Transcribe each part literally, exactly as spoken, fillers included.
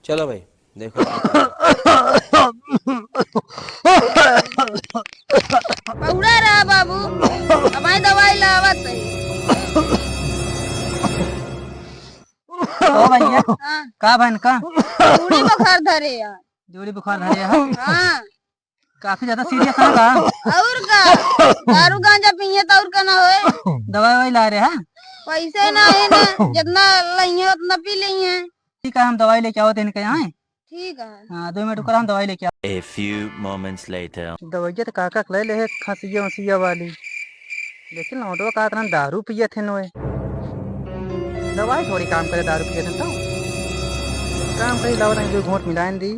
चलो भाई, देखो। पहुड़ा रहा बाबू, हमारी दवाई लावत है। ओ भैया, हाँ। का बहन का? जूड़ी बुखार धरे यार। जूड़ी बुखार धरे है? हाँ। काफी ज्यादा सीरियस है का? और का? दारू गांजा पिए तो और का ना होए? दवाई ववाई ला रहे हैं? पैसे ना है ना, जितना लइहे उतना पी लइहे। ठीक है, हम दवाई लेके आओ तो इनके यहाँ। ठीक है। हाँ, दो मिनट रुको, हम दवाई लेके आओ। A few moments later. दवाइया तो काका के ले ले है, खांसिया उसिया वाली, लेकिन लौंडवा का इतना दारू पिए थे नोए। दवाई थोड़ी काम करे, दारू पिए थे तो काम करी। लावा तनी दो घूंट मिलाइन दी।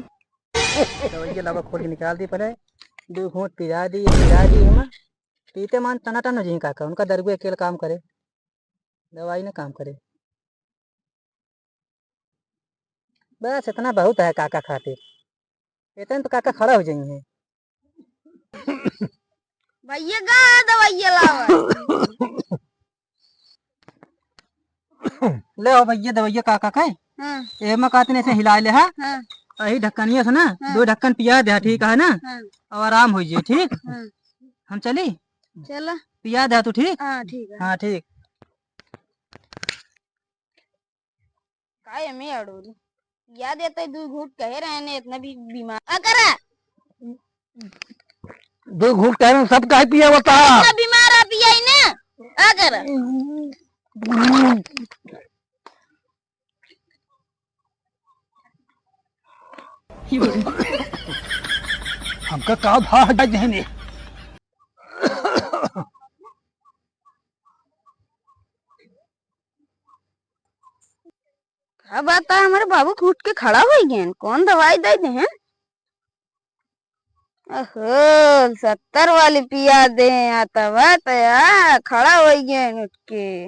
दवाइया लावा खोल के निकाल दी पहले, दो घूंट पिला दी, पिला दी हम। पीते मान टनाटन हो जाई काका, उनका दरुए अकेले काम करे, दवाई ना काम करे। बस इतना बहुत है काका खातिर, इतने तो काका खड़ा हो जाई हैं। भैया का दवाइया लावा। ले आओ भैया दवाइया काका के। हाँ। एमा का तनी ऐसे हिला ले, हाँ? हाँ। यही ढक्कनिया से ना, हाँ। दो ढक्कन पिया दे, ठीक है ना? हाँ। अब आराम हो जाए, ठीक? हाँ। हम चली? चला। पिया दे तू, ठीक? हाँ, ठीक है। हाँ, ठीक। काय में अड़ोली? पिया देते दो घूंट, कहे रहे ने इतना भी बीमार। आ करा। दो घूंट कहे रहे, सब काहे पिया बता? इतना बीमार आ पिया ही ना। आ करा। हमका का भाग जाए देने। का बात है, हमारे बाबू के उठ के खड़ा होइ गए, कौन दवाई दे दे हैं? ओहो, सत्तर वाली पिया दे, आ तब तो या खड़ा होइ गए उठ के।